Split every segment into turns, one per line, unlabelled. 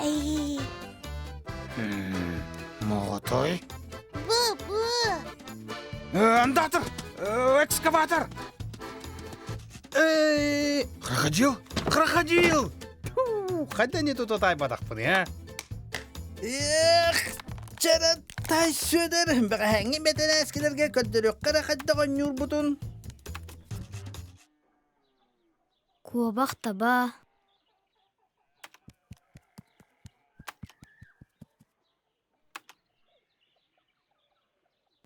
Эй.
Моҕотой.
Бу-бу.
Андатор! Экскаватор! Крокодил! Крокодил! Хайда не тут атайбатахпын, э?
Эх, чараттай Сүөдэр, бэҕэһээҥҥи бэтэрээскилэргэ көрдөрүөххэ эрэ хайдах оонньуурбутун.
Куобах таба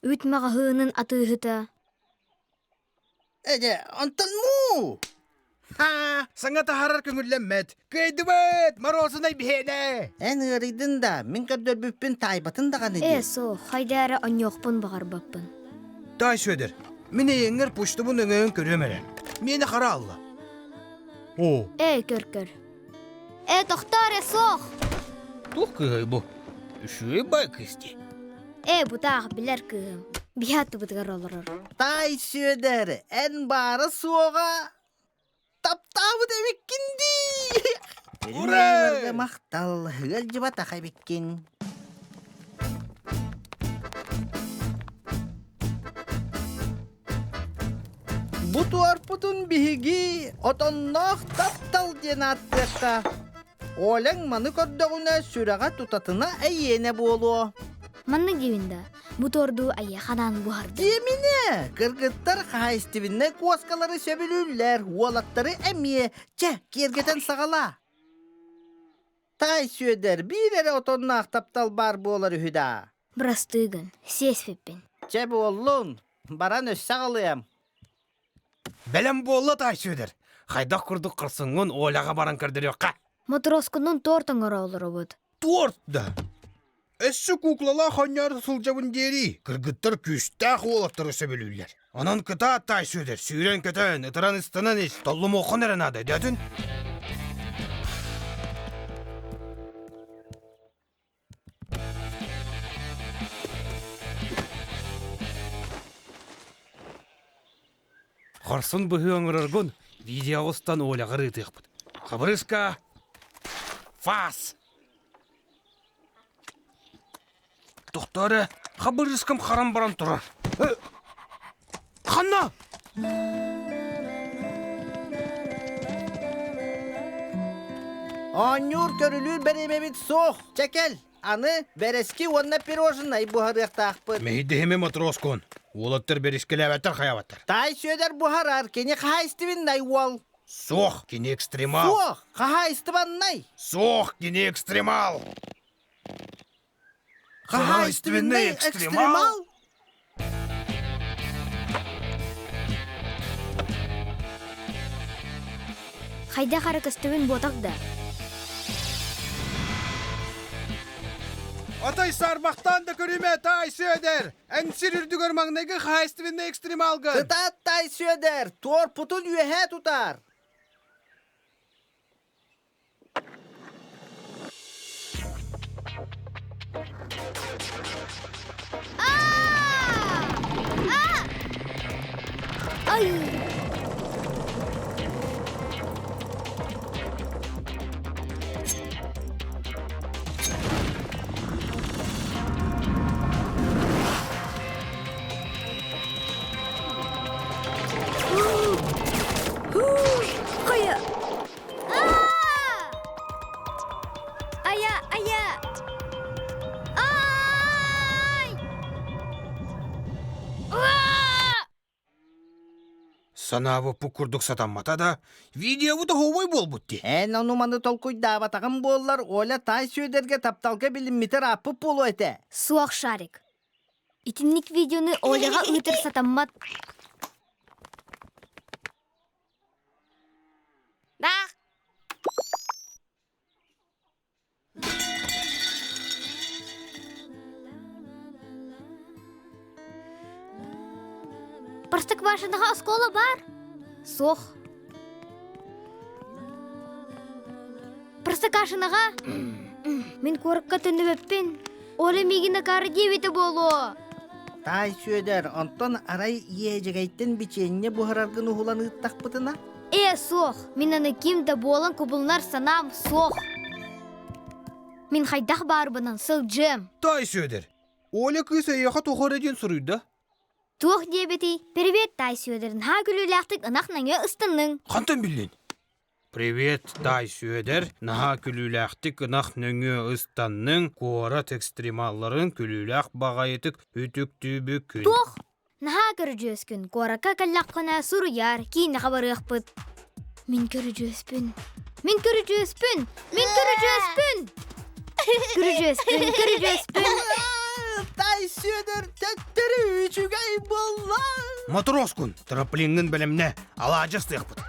Үүт маҕаһыынын атыыһыта
Эдэ, онтон муу!
Ха, саҥа таһаарар көҥүллэммэт. Кыайдыбыт! Морозунай биһиэнэ!
Эн ыарыйдын да, мин көрдөрбүппүн таайбатын даҕаны
Ээ,
дии.
суох, хайда эрэ онньуохпун баҕарбаппын.
Таай Сүөдэр, мин эйиэҥҥэр почтабын өҥөйөн көрүөм эрэ. Миэнэ хара алла. Оо.
Ээ, көр-көр. Ээ, тохтоо эрэ, суох!
Туох кыыһай бу? Үчүгэй бай кыыс дии.
Ээ, бутаах билэр кыыһым. Биһи аттыбытыгар олорор.
Таай Сүөдэр, эн баара-суоҕа таптаабыт эбиккин дии!
Ура!
махтал, ыалдьыбатах эбиккин. Бу туорпутун биһиги отонноох таптал диэн ааттыахха. Оляҥ маны көрдөҕүнэ сүрэҕэ тутатына эйиэнэ буолуо.
Маннык диибин да, бу туорду айыаханаан буһардым.
Диэминэ, кыргыттар хаһаайыстыбыннай куоскалары сөбүлүүллэр, уолаттары эмиэ. Чэ, киэргэтэн саҕалаа. Таай Сүөдэр, биир эрэ отонноох таптал баар буолар үһү даа.
Бырастыы гын, сиэспиппин.
Чэ буоллун, баран өссө аҕалыам.
Бэлэм буолла Таай Сүөдэр. Хайдах курдук хорсуҥҥун Оляҕа баран көрдөрүөххэ.
Мотуроскунун торт оҥоро олоробут.
Торт да? Өссө куклалаах оонньоору сылдьабын диэри кыргыттар күүстээх уолаттары сөбүлүүллэр. Онон кытаат Таай Сүөдэр, сүүрэн-көтөн, ытыран-ыстанан ис, толлумуоххун эрэ наада, өйдөөтүн? Хорсун быһыы оҥороргун видеоҕустан Оляҕа ыытыахпыт. Хабырыска, фас! Тохтоо эрэ, хабырыскам харан баран турар. Ханна?
Оонньуур көрүлүүр бэриэмэбит суох. Чэ кэл, аны бэрэски уонна пирожнай буһарыахтаахпыт.
Мэһийдэһимэ матроскун. Уолаттар бэрискэлээбэттэр хайаабаттар.
Таай Сүөдэр буһарар, кини хаһаайыстыбыннай уол.
Суох, кини экстремал.
Суох, хаһаайыстыбаннай.
Суох, кини экстремал.
Хаһаайыстыбыннай экстремал?
Хайдах ара көстүбүн буотах да?
Атай саарбахтаан да көрүмэ, Таай Сүөдэр! Эн сир үрдүгэр маҥнайгы хаһаайыстыбыннай экстремалгын!
Кытаат, Таай Сүөдэр! Туорпутун үөһээ тутаар!
Ай! Хайа! Ая, ая! Ай!
Санаабыппыт курдук сатаммата да, видеобут оһуобай буолбут дии.
Эн ону-маны толкуйдаабатаҕым буоллар, Оля Таай Сүөдэргэ тапталга билиммитэ ырааппыт буолуо этэ.
Суох, Шарик. Итинник видеоны Оляҕа ыытар сатаммат.
Бах!
Простоквашиноҕа оскуола баар? Суох. Простоквашиноҕа? Мин куоракка төннүбэппин. Оля миигин акаары диэбитэ буолуо.
Таай Сүөдэр, онтон арай иэдьэгэйтэн бичиэнньэ буһараргын уһулан ыыттахпытына?
Ээ, суох. Мин аны ким да буолан кубулунар санаам суох. Мин хайдах баарбынан сылдьыам.
Таай Сүөдэр, Оля кыыс эйиэхэ туох эрэ диэн суруйда?
Туох диэбитий? Привет, Таай Сүөдэр, наһаа күлүүлээхтик ынах нөҥүө ыстанныҥ.
Хантан биллин? Привет, Таай Сүөдэр, наһаа күлүүлээхтик ынах нөҥүө ыстанныҥ, куорат экстремалларын күлүүлээх баҕайытык үтүктүүбүккүн.
Туох? Наһаа көрүдьүөскүн, куоракка кэллэххинэ суруйаар, киинэҕэ барыахпыт. Мин көрүдьүөспүн. Мин көрүдьүөспүн! Мин көрүдьүөспүн! Көрүдьүөспүн, көрүдьүөспүн!
Таай Сүөдэр төттөрү үчүгэй буолла!
Матроскун, трамплиҥҥын бэлэмнэ, алаадьы астыахпыт.